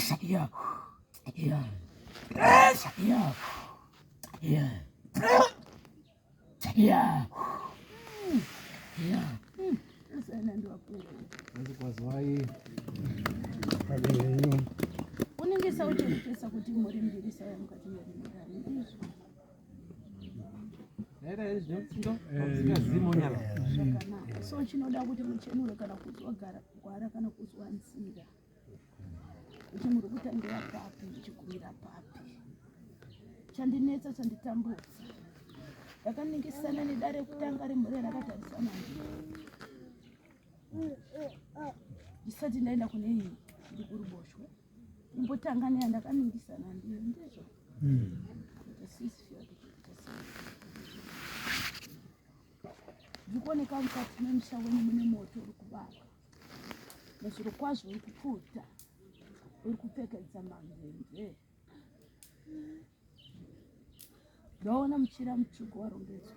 Yeah. Yeah. Yeah. Yeah. Yeah. Yeah. Unenge sauchekesa kuti muri mbiri sauya mukati merimurari ndizvo. Zvakanaka. So chinoda kuti muchenure kana kuzwa gwara kana kuzwa nzira. Kuti muri kutangira papi muchigumira papi. Chandinetsa chanditambudza. Ndakaningisana nedare kutanga remhuri rakatarisana ndisati ndaenda kune iyi iri kuruboshwe. Imbotanga neyandakaningisana ndiyo ndizvo. Ndiri kuoneka mukati memusha wenyu mune moto uri kubaka. Nezvirokwazvo uri kupfuta. Uri kupfekedza mamvemve. Ndaona muchira mutsvuku warongedzwa.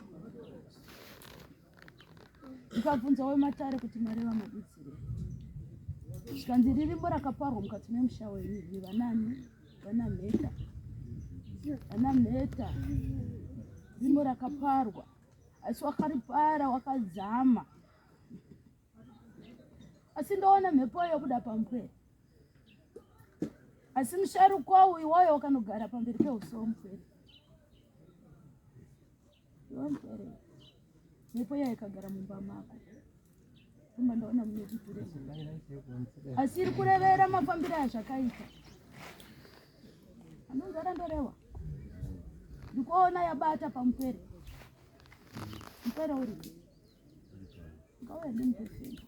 Ndikabvunza wematare kuti mareva madudzire. Zvikanzi ririmo rakaparwa mukati memusha wenyu iri vanani vana mheta. Vana mheta. Rimo rakaparwa asi wakaripara wakadzama. Asi ndoona mhepo yobuda pamupwere. Asi musharukwa uyu iwoyo wakanogara pamberi peuso womupwere. Iwe mupwere. Mhepo iya ikagara mumba mako. Mumba ndaona mune dutu Asi iri kurevera mafambiro azvakaita. Anonzara ndorewa. Ndikuona yabata pamupwere. Mupwere uri. Ngauya ndimupe fimbo.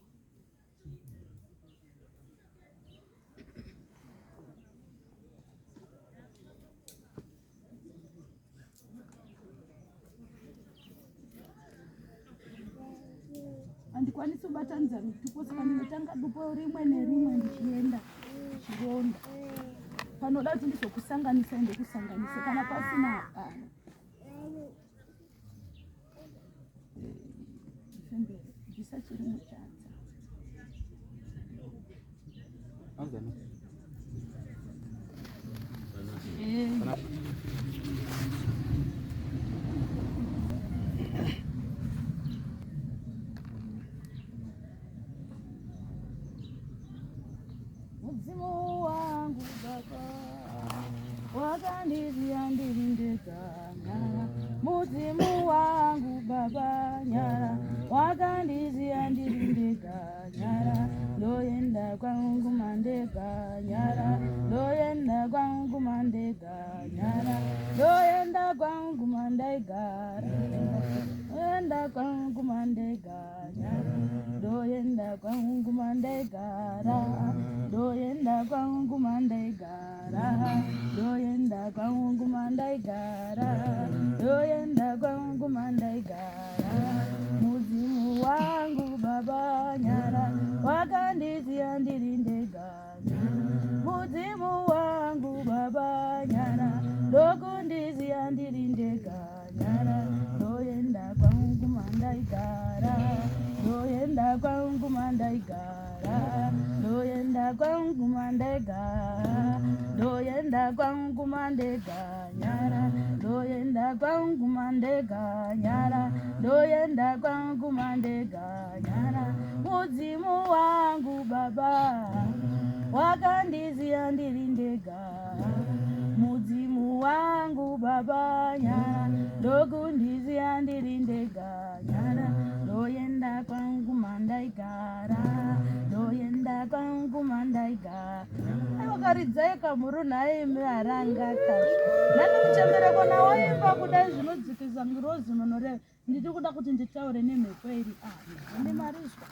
Handikwanisi kubatanidza mitupo saka ndinotanga dupo rimwe nerimwe ndichienda ndichironda. Panoda kuti ndizokusanganisa ndokusanganisa kana pasina hapana. Fembere, bvisa chiri muchanza. Mudzimu wangu baba wakandiziya ndiri ndega nyara. Mudzimu wangu baba nyara wakandiziya ndiri ndega nyara. Ndoenda kwangu mandega nyara. Ndoenda kwangu mandega nyara. Ndoenda kwangu mandaigara. Ndoenda kwangu mandega nyara. Ndoenda kwangu mandaigara. Ndoenda kwangu mandaigara. Ndoenda kwangu mandaigara. Ndoenda kwangu mandaigara. Mudzimu wangu baba nyara wakandiziya ndiri ndega. Mudzimu wangu baba nyara ndokundiziya ndiri ndega nyara. Ndoenda kwangu mandaigara. Ndoenda kwangu mandaigara. Ndoenda kwangu mandaigara. Ndoenda kwangu mandega nyara. Ndoenda kwangu mandega nyara. Ndoenda kwangu mandega nyara. Mudzimu wangu baba wakandiziya ndiri ndega. Mudzimu wangu baba nyara ndokundiziya ndiri ndega nyara. Ndoenda kwangu mandaigara. Ndoenda kwangu mandaigara. Aiwa karidzai kamhuru nhaimi haranga ka. Nani muchembere kona waimba kudai zvinodzikisa ngirozi munoreva. Ndiri kuda kuti nditaure nemhepo iri apa. Ndimarizwa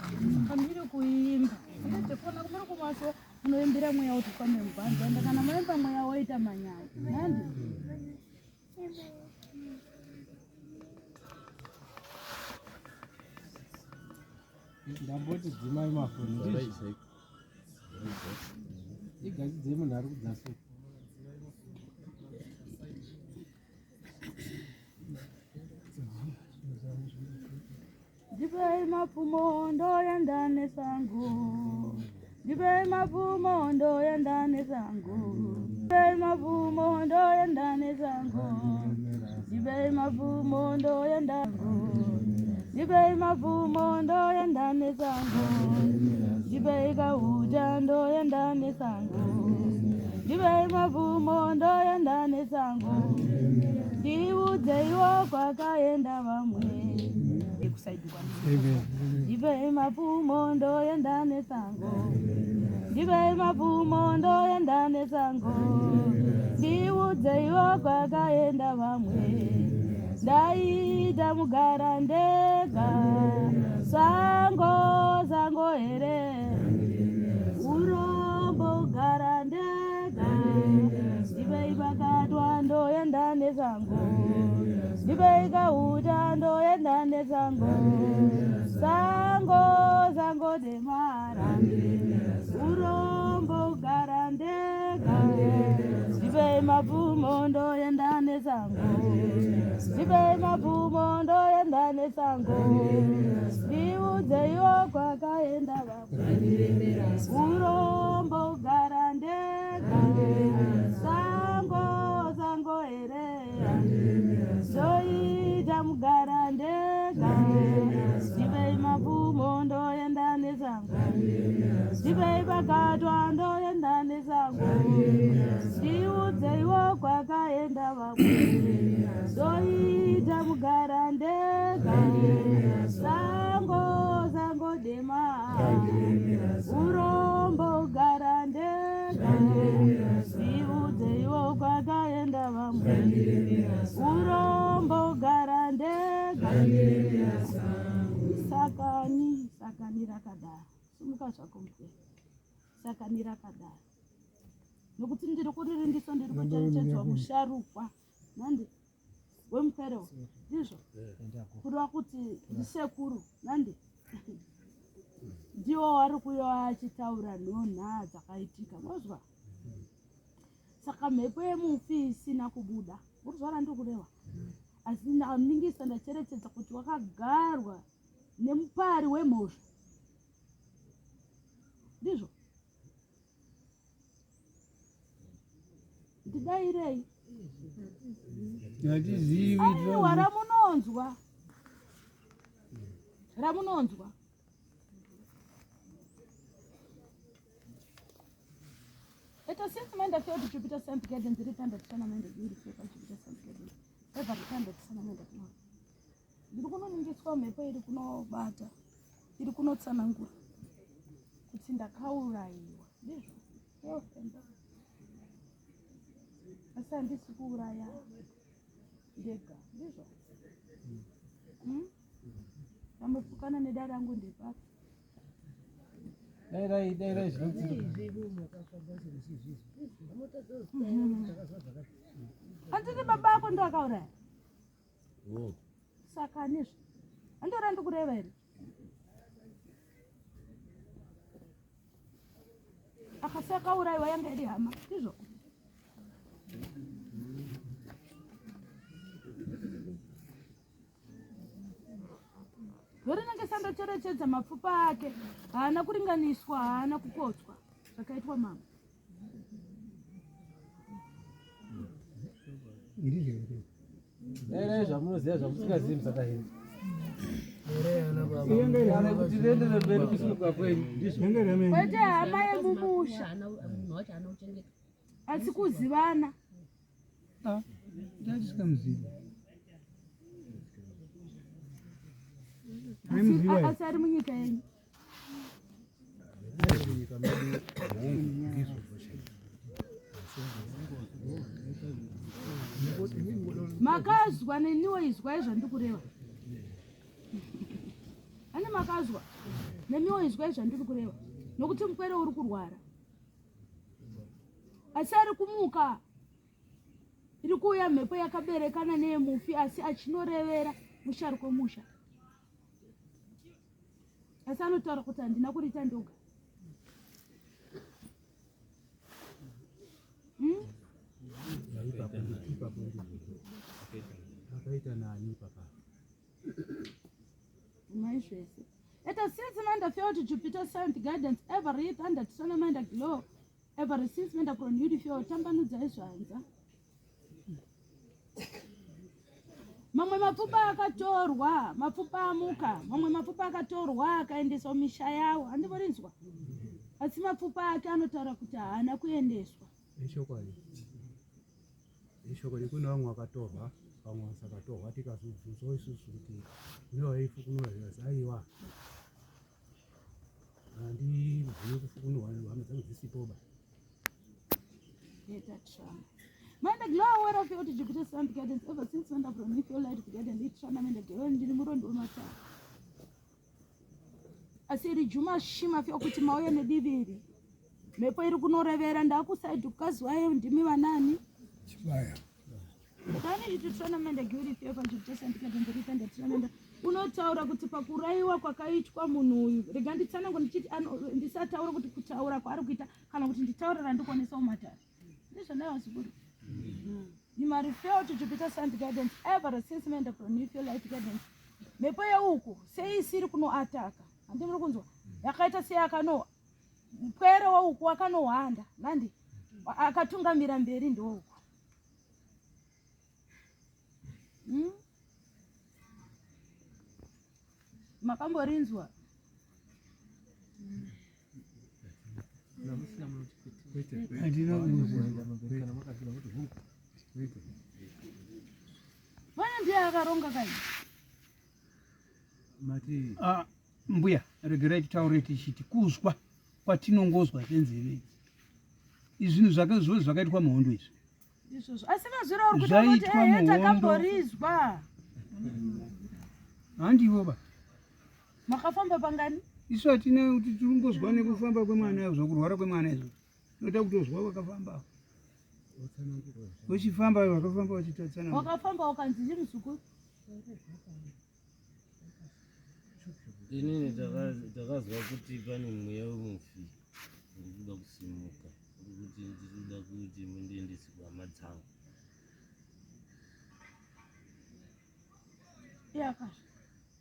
pamiri kuimba. Ndikona muri kumaso munoimbira mweya kuti ufambe mubhanzi. Ende kana moimba mweya woita manyaya. Nandi? Ndamboti dzimai mafoni ndizvo. Igadzidzei munhu ari kudzasa. Ndipei mapfumo ndoenda nesango. Ndipei mapfumo ndoenda nesango. Ndipei mapfumo ndoenda nesango. Ndipei mapfumo ndoenda Ndipei mapfumo ndoenda nesango. Ndipei kauta ndoenda nesango. Ndipei mapfumo ndoenda nesango. Ndiudzeiwo kwakaenda vamwe. Ndipei mapfumo ndoenda nesango. Ndipei mapfumo ndoenda nesango. Ndiudzeiwo kwakaenda vamwe. Ndaita mugara ndega. Sango sango here. Urombo gara ndega. Ndipei bakatwa ndoenda nesango. Ndipei kauta ndoenda nesango. Sango sango demara. Urombo gara ndega. Ndipei mapfumo ndoenda nesango. Ndipei mapfumo ndoenda nesango. Ndiudzeiwo kwakaenda vamwe. Urombo gara ndega. Sango sango here. Ndoita mugara ndega. Ndipei mapfumo ndoenda nesango. Ndipei bakatwa ndoenda nesango. Ndiudzeiwo kwakaenda vamwe. Ndoita mugara ndega. Sango sango dema. Urombo gara ndega. Ndiudzeiwo kwakaenda vamwe. Urombo gara ndega. Sakani, sakani rakadaro. Simuka zvako mupere. Sakani rakadaro. Nokuti ndiri kuririndiso ndiri kucherechedzwa musharukwa. Nandi wemupere uyu. Ndizvo? Kureva kuti ndisekuru. Nandi ndiwo wari kuyo achitaura nhonha dzakaitika. Mozwa? Saka mhepo yemufi isina kubuda. Urizwa randiri kureva? Asi ndaningisa ndacherechedza kuti wakagarwa nemupari wemhosva. Ndizvo? Ndidairei. Hatizivi. Aiwa ramunonzwa. Ramunonzwa. Eto since manda failed Jupiter Saint Gardens returned to Manda beautiful Jupiter Saint Gardens. Ever returned to Manda. Ndiri kunoningiswa mhepo iri kunobata iri kunotsanangura kuti ndakaurayiwa ndizvo yofemba asi handisi kuuraya ndega ndizvo. Pamepukana nedare rangu ndepapi? Dairai dairai zvinotsindika. Handiti baba ako ndo akauraya? Saka nezvo handora ndikureva here? Akasi akaurayiwa yanga iri hama ndizvo. Zvorinenge sandocherechedza mapfupa ake haana kuringaniswa haana kukotswa zvakaitwa mama. Dairai zvamunoziva zvamusingazivi musadairi. Kana kuti rienderere mberi kusimuka kwenyu. Ndizvo. Kwete hama yemumusha asi kuzivana. Ndatisingamuzivi. Asi ari munyika yenyu. Makazwa neniwo izwai zvandikureva. Ane makazwa nemiwo izwai zvandiri kureva. Nokuti mukwere uri kurwara. Asi ari kumuka. Iri kuuya mhepo yakaberekana neyemufi asi achinorevera musharuko musha. Asi anotaura kuti handina kuriita ndoga. Akaita nani papa? Mai zvese. Eta since manda Thunder fell to Jupiter seventh guidance every thunder tisanamaenda glow every since menda kronudifyo tambanudzai zvanza mamwe mapfupa akatorwa mapfupa amuka mamwe mapfupa akatorwa akaendeswa misha yawo handivorinzwa asi mapfupa ake anotaura kuti haana kuendeswa ichokwadi ichokwadi kune vamwe vakatorwa vamwe vasakatorwa tikazobvunzwa isusu kuti kune vaifukunura zvikanzi aiwa handibvumi kufukunurwa hama dzangu dzisipoba Better trauma. Manda glow aware of your Jupiter Sun guidance ever since when from if your light together and trauma and the ndiri murondo wematara. Asi iri juma shima fyo kuti mauya nedivi iri. Mhepo iri kunorevera ndakusaidi kukaziwayo ndimi vanani? Chibaya. Kani chiti tournament gyuri fyo pa Jupiter Sun guidance iri tournament unotaura kuti pakuraiwa kwakaitwa munhu uyu rega nditsanango ndichiti ndisataura kuti kutaura kwaari kuita kana kuti nditaure randikuonesawo matare ndizvo nayo zikuru you must refer to Jupiter Sun guidance ever since menda from New Light guidance mhepo yeuku sei isiri kunoataka handi muri kunzwa yakaita seyakano pwere weuku wakanohwanda nandi akatungamira mberi ndouku hmm? Makamborinzwa vana ndiye akaronga kai mati ah, mbuya regerai titaure tichiti kuzwa kwatinongozwa senzeve idzi izvinhu zvake zvose zvakaitwa muhondo izvi izvozvo asi mazviro uri kuita kuti Zvaitwa ehe muhondo. takamborizwa handivo ba makafamba pangani isu hatina kuti tirongozwa nekufamba kwemwana izvo kurwara kwemwana izvo tinoda kutozwa vakafamba vachifamba vakafamba vachitatsana wakafamba ukanzi chii muzukuru Inini takazwa kuti pane mweya wemufi uri kuda kusimuka, uri kuti ndinoda kuti mundiendese kuhama dzangu. Iyakazve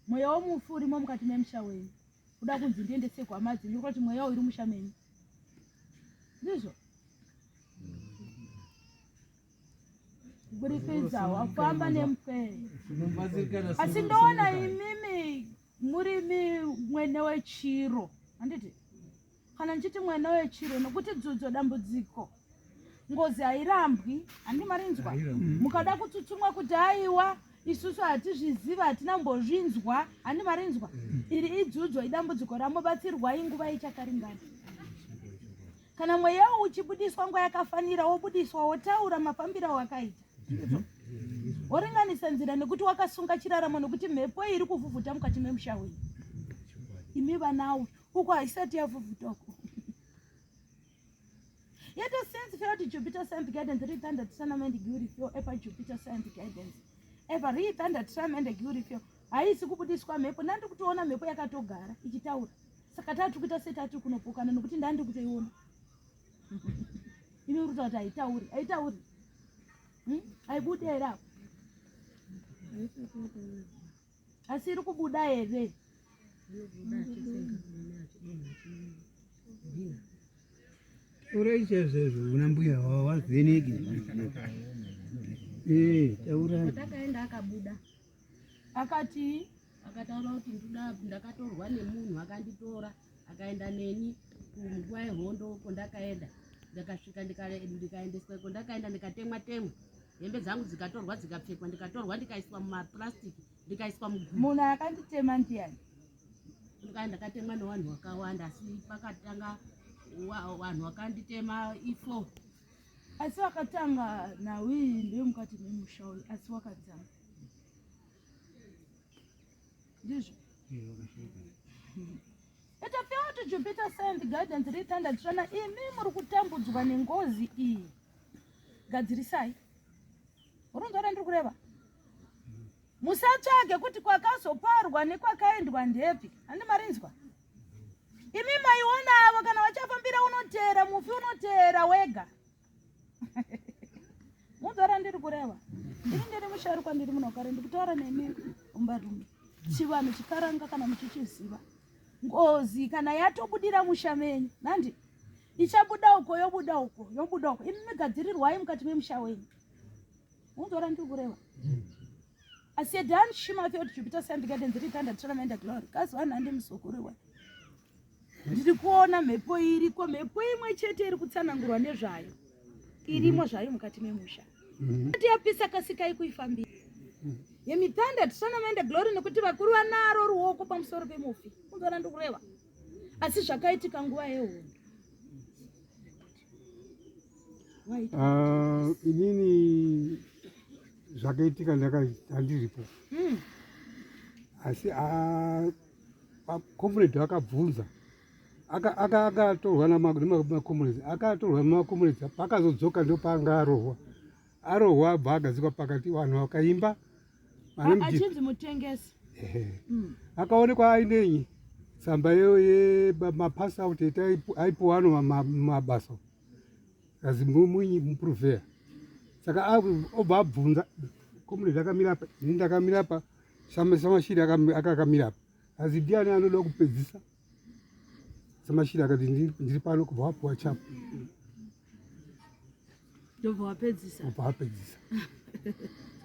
mweya womufi urimo mukati memusha wenyu kuda kunzi ndiendese kuhama dzenyu kuti mweya uri musha menyu ndizvo kuburikidza wafamba nemupere asi ndoona imimi murimi mwene wechiro handiti kana ndichiti mwene wechiro nokuti dzudzo dambudziko ngozi hairambwi handi marinzwa mukada kutsutsumwa kuti aiwa isusu hatizviziva hatina mbozvinzwa handi marinzwa iri idzudzo idambudziko ramubatsirwai nguva ichakaringana kana mweya uchibudiswa nguva yakafanira wobudiswa wotaura mafambiro awakaita woringanisa nzira nekuti wakasunga chiraramo nekuti mhepo iri kuvhuvhuta mukati memusha wenyu imi vanawo uko haisati yavhuvhuta uko Yet since felt Jupiter Science Guidance rethunder tournament gurifio epa Jupiter Science Guidance ever rethunder tournament gurifio haisi kubudiswa mhepo ndandiri kutoona mhepo yakatogara ichitaura saka tati kuita setati kunopokana nokuti ndandiri kutoiona imi uri kutaura kuti haitauri haitauri haibudi here apo asi iri kubuda here taurai chaizvoizvo una mbuya wavheneki ee taurai Takaenda akabuda akati akataura kuti ndoda ndakatorwa nemunhu akanditora akaenda neni kunguva yehondo kondakaenda ndakasvika ndikaendeswa iko ndakaenda ndikatemwa temwa hembe dzangu dzikatorwa dzikapfekwa ndikatorwa ndikaiswa mumapurasitiki ndikaiswa mugumbo munhu akanditema ndiani ndikaenda ndakatemwa nevanhu vakawanda asi pakatanga vanhu vakanditema ifo asi vakatanga nhau iyi ndeyemukati memusha uyu asi wakadzama ndizvo itafiwa kuti Jupiter Science Guidance rethunder tsvana imi muri kutambudzwa nengozi iyi gadzirisai urunzwa randiri kureva musatsvage kuti kwakazoparwa nekwakaendwa ndepi handi marinzwa imi maiona avo kana vachafambira unoteera mufi unoteera wega munzwa randiri kureva ini ndiri musharukwa ndiri munhu wakare ndikutaura nemi umbarume chivanhu chikaranga kana muchichiziva Ngozi kana yatobudira musha menyu nandi ichabuda uko yobuda uko yobuda uko, imi migadzirirwai mukati memusha wenyu. Unzora ndiri kureva asi dan shima field Jupiter sand gardens ritanda tramenda glory kazi vanhu handi muzukuru wa ndiri kuona mhepo iriko, mhepo imwe chete iri kutsanangurwa nezvayo irimo zvayo mukati memusha. Ati yapisa kasikai kuifambira yemitanda tisanamaenda glory, nekuti vakuru vanaro ruoko pamusoro pemufi. Unzona ndikureva, asi zvakaitika nguva yehondo. Ah, inini zvakaitika handiripo. Asi comrade akabvunza, akatorwa nemacomrades, akatorwa nemacomrades, pakazodzoka ndopaanga arohwa, arohwa abva agadzikwa pakati, vanhu vakaimba. Achinzi mutengesi. Akaonekwa ainenyi tsamba yemapass out aipuwa ano mabasa azi mupuruvheya. Saka obva abvunza comrade akamira apa, ini ndakamira apa, Samashiri akakamira apa, azi ndiani anoda kupedzisa? Samashiri akati ndiri pano, kubva wapuwa chapu. Ndobva wapedzisa. Kubva wapedzisa.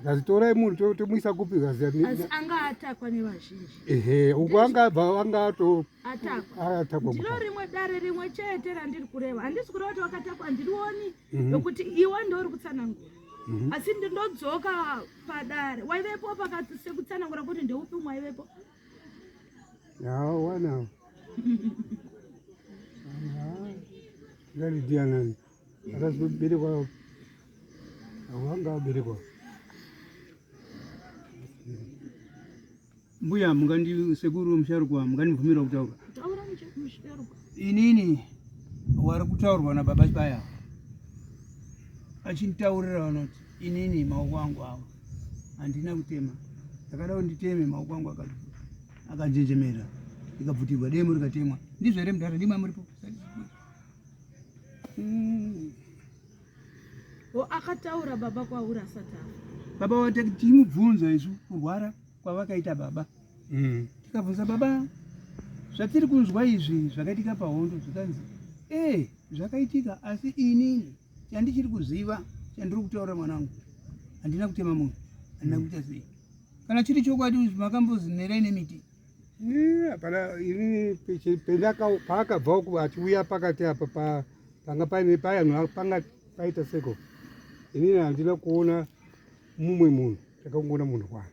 Kazi torai munhu tomuisa kupi? Kazi asi anga atakwa nevazhinji. Ehe, uko angabva anga ato atakwa. Atakwa. Ndiro rimwe dare rimwe chete randiri kureva. Handisi kureva kuti wakatakwa, handirioni nokuti iwe ndouri kutsanangura. Asi ndindodzoka padare waivepo pakati sekutsanangura kuti ndeupi umwe waivepo. Wana ngati ndianani akazoberekwa, wanga aberekwa. Mbuya mungandi, sekuru musharukwa, mungandibvumira kutaura? Taura musharukwa. Inini wari kutaurwa nababa Chibaya achinditaurira vanoti inini maoko angu awa handina kutema, ndakada kuti nditeme maoko angu akajenjemera, ndikabvutirwa demo rikatemwa. Ndizvo here mudhara ndimwe muripo? O akataura baba kwauri asati afa? Baba wati tichimubvunza isu kurwara kwavakaita baba, tikabvunza baba zvatiri kunzwa izvi zvakaitika pahondo, zvikanzi e zvakaitika, asi inini chandichiri kuziva chandiri kutaura mwanangu, handina kutema munhu, handina kuita sei. Kana chiri chokwadi makambozinerai nemiti? Hapana, inini paakabva uku achiuya pakati apa panga paine paya panga paita seko, inini handina kuona mumwe munhu, takangoona munhu wani.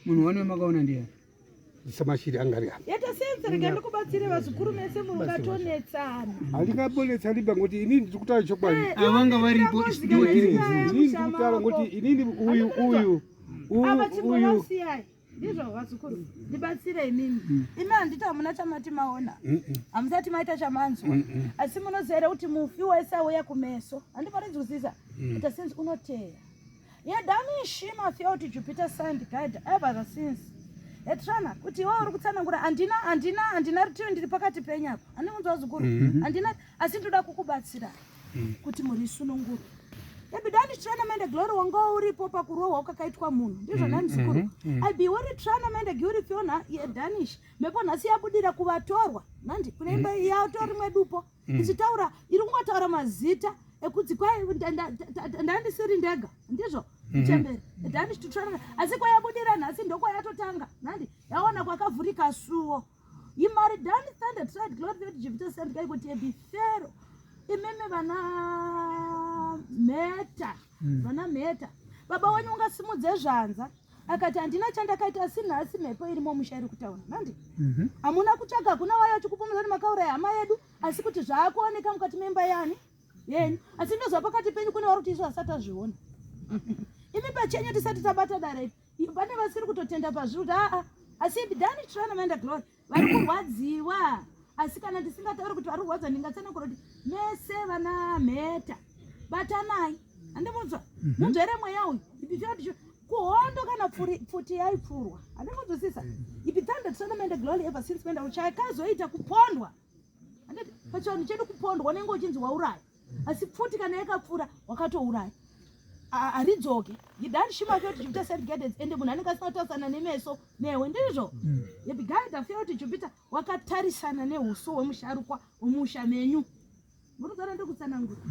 Munhu wani wamakaona ndiani? Samashiri anga ari apa. Yeta sense, rega ndikubatsire vazukuru mese mukatonetsana. Handingabonetsani ba, ngokuti inini ndiri kutaura chokwadi. Avanga varipo. Inini ndiri kutaura ngokuti inini uyu uyu Ava uyu uyu chimbolasiyai. Ndizvo vazukuru, ndibatsire imimi. Imi handiti hamuna chamati maona, hamusati maita chamanzwa, asi munoziva here kuti mufi wese auya kumeso? Handiparinzwisisa ita sense unoteya yedamishima fioti Jupiter sand guide ever since etrana kuti iwe uri kutsanangura handina handina handina rutivi, ndiri pakati penyu apa, handimunzwa vazukuru, handina, asi ndoda kukubatsira kuti muri sunungurwe. Ebidani trana mende glory wanga uripo pakurohwa kwakaitwa munhu, ndizvo nani muzukuru? Aibiwori trana mende giuri fiona yedanish mhepo nhasi yabudira kuvatorwa nandi kune imba yato rimwe dupo ichitaura, iri kungotaura mazita ekudzi kwai ndandisiri ndega, ndizvo chembere danish tutrana, asi kwayabudira nhasi ndokwayatotanga nandi yaona kwakavhurika suo imari dani thunder tried glory to Jupiter sand kai kuti ebifero imimi vana mheta, vana mheta, baba wenyu ungasimudze zvanza akati handina chandakaita, asi nhasi mhepo irimo musha iri kutaura nandi hamuna kutsvaga, hakuna waya achikupomera kuti makauraya hama yedu, asi kuti zvaakuoneka mukati memba yani yenyu. Asi ndozva pakati penyu kune vari kuti isu asati azviona, imi pachenyu tisati tabata dare iri, pane vasiri kutotenda pazviri kuti aa, asi dani trana maenda glory vari kurwadziwa. Asi kana ndisingatauri kuti vari kurwadziwa, ndingatsanangura kuti mese vana mheta batanai, handimunzwa munzvere mweya uyu ibifira kuhondo kana pfuti yaipfurwa, handimunzwisisa ipi thunder tournament glory ever since menda chakazoita kupondwa. Handiti pachivanhu chedu kupondwa unenge uchinzi wauraya, asi pfuti kana yakapfura wakatouraya. Haridzoke. Yidanishima feel kuti Jupiter self guidance ende munhu anenge asina kutarisana nemeso newe ndizvo. Yebigaida feel kuti Jupiter wakatarisana neuso hwemusharukwa wemusha menyu. Murikuona ndiri kutsanangura.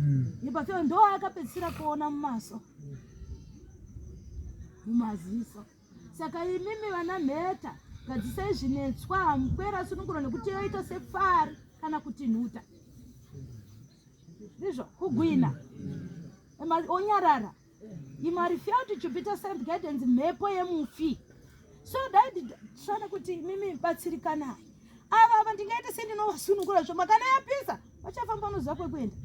Yepafeo ndo akapedzisira kuona mumaso. Mumaziso. Saka imimi vana mheta gadzisai zvinetswa mukwera sununguro nekuti yoita sefari kana kuti nhuta. Ndizvo kugwina. Onyarara. Imari felt Jupiter sent guidance mhepo yemufi. So dai nditsvana kuti imimi batsirikanai. Ava ava ndingaita sendinovasunungura zvoma kana yapisa vachafamba vanoziva kwekuenda.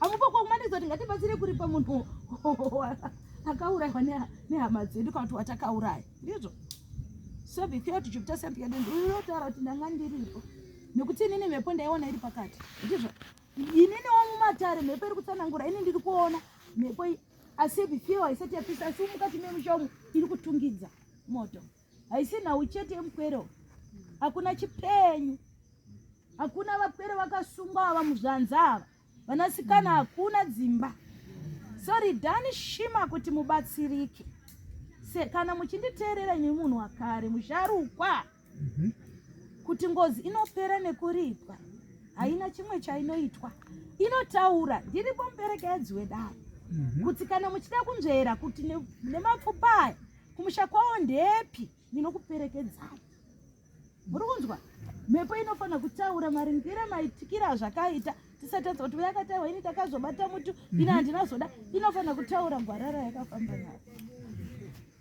Amupo kwakumanikidza kuti ngatibatsire kuripa munhu akauraiwa nehama dzedu kana kuti watakauraya. Ndizvo. So be felt Jupiter sent guidance uyotaura kuti ndanga ndiripo. Nekuti inini mhepo ndaiona iri pakati. Ndizvo. Ininiwo mumatare mhepo iri kutsanangura ini ndiri kuona mhepo asi before haisati yapisa asi mukati memusha umu iri kutungidza moto haisi nhau chete yemukwero hakuna chipenyu hakuna vapwere vakasungwa ava muzvanza ava vanasikana hakuna dzimba so ridhani shima kuti mubatsirike se kana muchinditeerera ini munhu wakare musharukwa Kuti ngozi inopera nekuripwa haina chimwe chainoitwa inotaura ndiripo muperekedzi wedare kuti kana muchida kunzvera kuti nemapfupa aya kumusha kwawo ndepi ndinokuperekedzai muri kunzwa mhepo inofanira kutaura maringira maitikira azvakaita tisatadza kuti uyakataiwa ini ndakazobata muti ini handinazoda inofanira kutaura gwara rayakafamba naro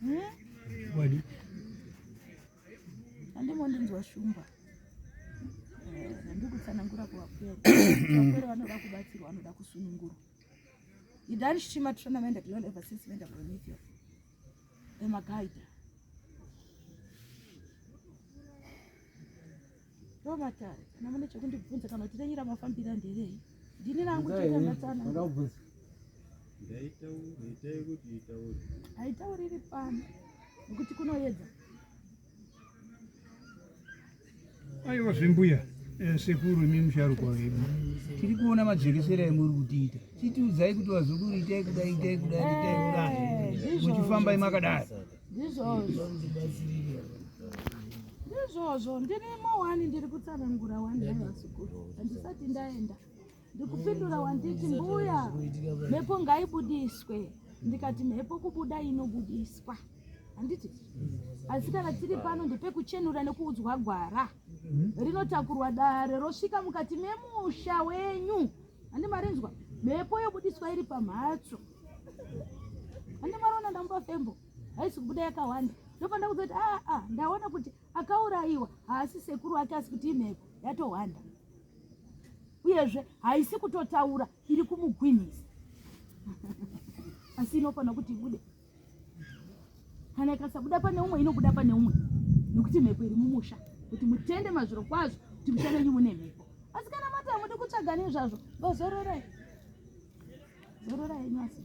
hmm? Andimondinzwa shumba. Eh, ndikutsanangura kuvapwere. Vapwere vanoda kubatsirwa, vanoda kusunungurwa. Idani chichima tournament glon ever since venda Prometheus. Emagaida. Ndomatare, kana mune chekundibvunza kana kuti renyu ramafambira nderei. Ndini rangu chete ndatsana. Haitauri iri pano nekuti kunoyedza. Aiwa zvimbuya eh, sekuru imi musharukwa wedu tiri kuona majekesera emuri kutiita chitiudzai kuti vazukuru itai kudai itai kudai itai kudai eh, muchifambai makadai ndizvozvo ndizvozvo ndirimo wani ndiri kutsanangura wani nai vazukuru handisati ndaenda ndikupindura wanditi mbuya mhepo ngaibudiswe ndikati mhepo kubuda inobudiswa handiti asi kana tiri pano ndepekuchenura nekuudzwa gwara rinotakurwa dare rosvika mukati memusha wenyu handi marinzwa mhepo yobudiswa iri pamhatso handi mariona ndamupa fembo haisi kubuda yakawanda ndopanda kuzoti aa ah, ah, ndaona kuti akaurayiwa haasi sekuru ake asi kuti imhepo yatowanda uyezve haisi kutotaura iri kumugwinhisa asi inofanira kuti ibude kana ikasabuda pane umwe inobuda pane umwe nekuti mhepo iri mumusha kuti mutende mazviro kwazvo kuti musha menyu mune mhepo asi kana mati hamudi kutsvaga nezvazvo ngozororai zororai henyu asi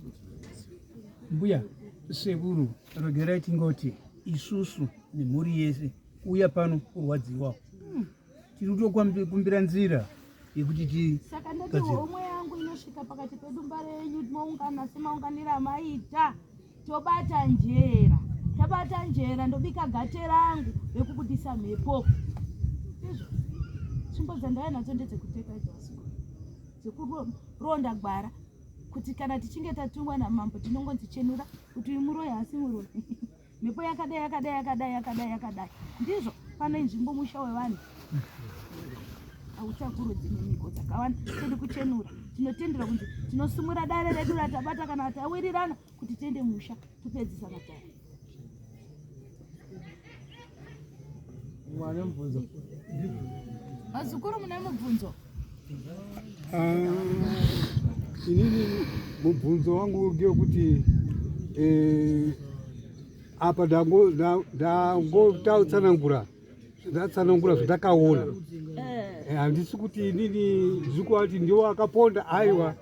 mbuya sekuru regerai tingoti isusu nemhuri yese kuuya pano kurwadziwa tiri kutokumbira nzira yekuti ti saka ndati homwe yangu inosvika pakati pedumba renyu moungana semaunganiro amaita tobata njera tabata njera ndobika gate rangu rekubudisa mhepo izvo tsvimbo dzandaya nadzo ndedzekuteka idzo vasiku dzekuronda gwara kuti kana tichinge tatumwa namambo tinongonzi chenura kuti uyu muroyi haasi muroyi mhepo yakadai yakadai yakadai yakadai yakadai ndizvo pano inzvimbo musha wevanhu hautakuro dzimwe mhiko dzakawanda todi kuchenura tinotendera kunzi tinosumura dare redu ratabata kana tawirirana kuti tiende musha topedzisa matare vazukuru mune mubvunzo ah, inini mubvunzo wangu ngewekuti eh, apa ndangotsanangura ndatsanangura zvandakaona eh. Eh, handisi kuti inini zvikuati ndiwo akaponda aiwa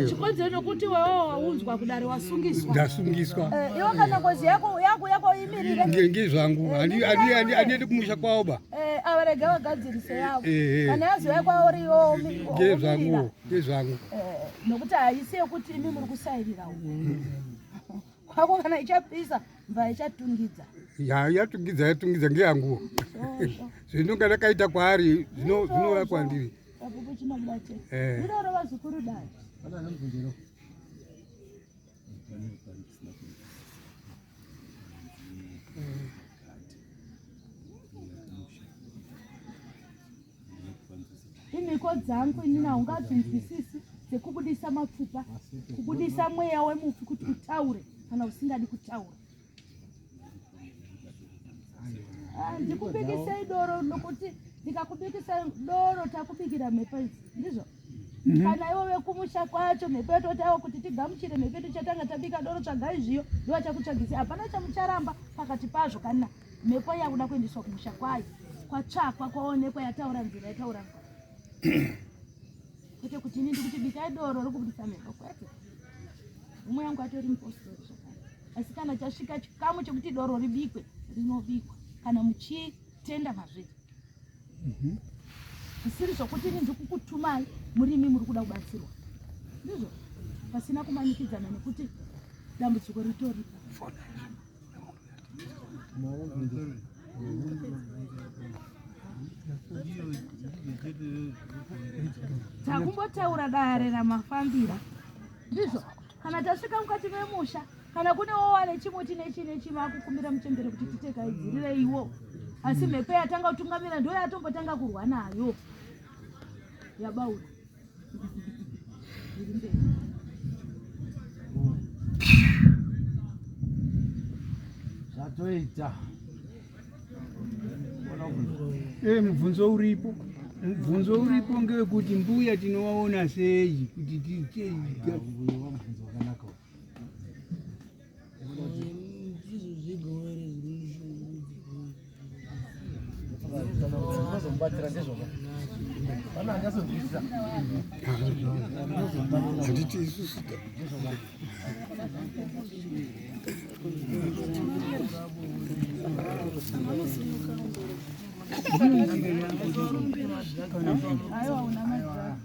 chikonzero nokuti wewe waunzwa kudare wasungiswa ndasungiswa iwe kana ngozi yako yakuuya kwauimirire. Ngezvangu handiendi kumusha kwavo ba. Eh, ava rega vagadzirise yavo. Kana yazouya kwauri iwo ngezvangu ngezvangu. Nokuti haisi yekuti imi muri kusairira uko. Kwako kana ichapisa mva ichatungidza. Ya yatungidza yatungidza ngeyangu. Zvinonga ndakaita kwaari zvinouya kwandiri. Chapupu chinobuda chete. Iroro vazukuru dai. Imhiko dzangu inini haungadzinzwisisi dzekubudisa mapfupa, kubudisa mweya wemufi kuti utaure kana usingadi kutaura. Ndikubikisei doro nokuti ndikakubikisa doro takubikira mhepo idzi ndizvo kana ivo vekumusha kwacho mhepo yatotaiwa kuti tigamuchire mhepo yedu chatanga tabika doro tsvagai zviyo ndovachakutsvagisi hapana chamucharamba pakati pazvo kana mhepo yakuda kuendeswa kumusha kwayo kwatsvakwa kwaonekwa yataura nzira yataura ngwa kwete kuti ini ndikuti bikai doro rokubudisa mhepo kwete umwe yangu atori mupostori zvakare asi kana chasvika chikamu chekuti doro ribikwe rinobikwa kana muchitenda mazviri zvisiri zvokuti ini ndikukutumai murimi muri kuda kubatsirwa ndizvo pasina kumanikidzana nekuti dambudziko ritoripo. Takumbotaura dare ramafambira ndizvo kana tasvika mukati memusha kana kune wowane chimuti nechi nechi vakukumbira muchembere kuti titekaidzirireiwo asi mhepo yatanga kutungamira ndo yatombotanga kurwa nayo yabaura iri mberi. Zvatoita. Mubvunzo uripo. Mubvunzo uripo ngewekuti mbuya tinovaona sei kuti Mubvunzo wakanaka. Handiti isusu Aiwa una madzaa.